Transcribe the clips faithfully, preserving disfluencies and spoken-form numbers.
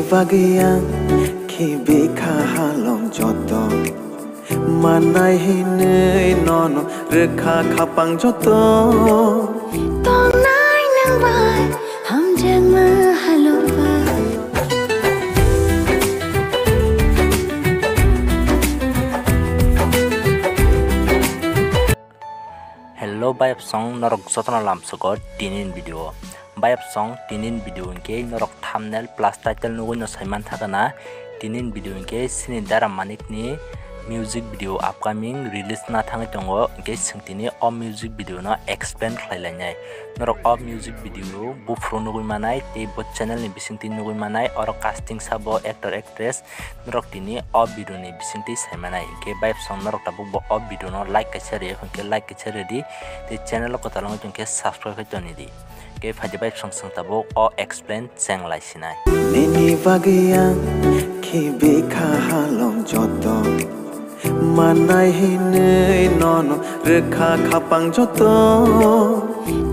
Bagwi ang khibi kha halong joto, manai hinwi nono rwkha khapang joto. Tongnai nwng bai hamjakma halong bai. Hello bayapsong, norok jotono lamsogo tinin video. Bayapsong tinin video hinkhe norok thumbnail plus title nugwi no saiman thakana. Tinin video hinkhe sini Dara Manik ni music video upcoming release na thangwi tongo, hinkhe chwng tini o music video no explain khlai lainai. Norok o music video buphuru nugwi manai tei bo channel ni bisingtwi nugwi manai, oro casting sabo actor actress. Norok tini o video ni bisingtwi saimanai, hinkhe bayapsong norok tabuk bo o video no like kaisa rw, hinkhe like kaisa rwdi, tei channel o kwtal wngwi tongkhe subscribe khai tonidi. Hinkhe phaidi bayapsong chwng tabuk o explain cheng lai sinai. Nini bagwi ang khibi kha halong joto, manai hinwi nono rwkha khapang joto.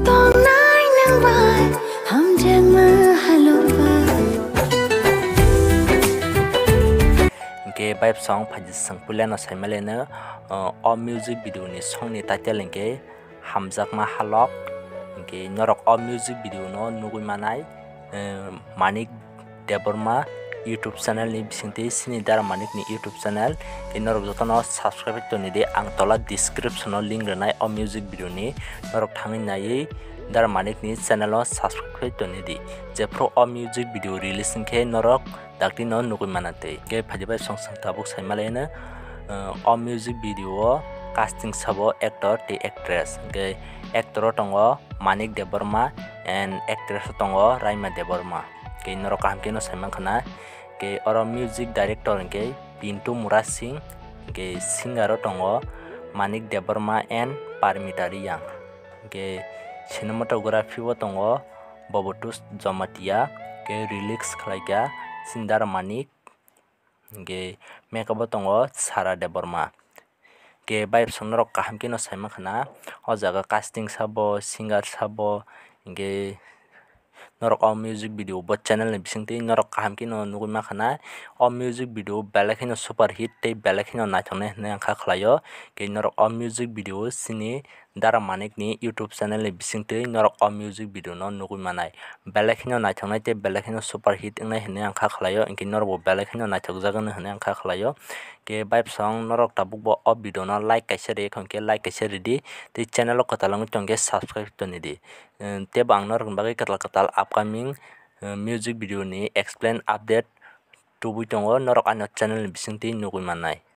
Tongnai nwng bai hamjakma halong bai. Hinkhe bayapsong phaidi chwng puilano saimalaino, o, o music video ni song ni title hinkhe Hamjakma Halok. Hinkhe norok o music video no nugwi manai, eh, Manik Debbarma YouTube channel ni bisingtwi, sini Dara Manik ni YouTube channel. Tei norok jotono subscribe tonidi, ang tola description o link rwnai o music video ni, norok thangwi naiwi Dara Manik ni channel o subscribe tonidi. Jephru o music video release hinkhe norok dakti no nugwi mana tei. Hinkhe phaidi bayapsong chwng tabuk saimalaino, eh, o music video o casting sabo actor tei actress. Hinkhe actor o tongo Manik Debbarma and actress o tongo Raima Debbarma. Hinkhe norok kaham kheno saimankha na. Hinkhe oro music director hinkhe Pintu Murasing, hinkhe singer o tongo Manik Debbarma and Parmita Reang. Hinkhe cinematography o tongo Bobotus Jamatia, hinkhe lyrics khlaikha Sundar Manik, hinkhe makeup o tongo Sara Debbarma. Hinkhe bayapsong norok kaham kheno saimankha na, o jaga casting sabo, singer sabo, hinkhe norok o music video bo channel ni bisingtwi norok kaham kheno nugwi mankha na. O music video belai kheno super hit tei belai kheno naithoknai hinwi ang kha khlaio. Hinkhe norok o music video sini Dara Manik ni YouTube channel ni bisingtwi norok o music video no nugwi manai. Belai kheno naithoknai tei belai kheno super hit wngnai hinwi ang kha khlaio, hinkhe norok bo belai kheno naithokjak wngnai hinwi ang kha khlaio. Hinkhe bayapsong norok tabuk bo o video no like kaisa rw, hinkhe like kaisa rwdi, tei channel o kwtal wngwi tongkhe subscribe tonidi. Eh, tei bo ang norokni bagwi kwtal kwtal upcoming, eh, music video ni explain update tubui tongo, norok ano channel ni bisingtwi nugwi mannai.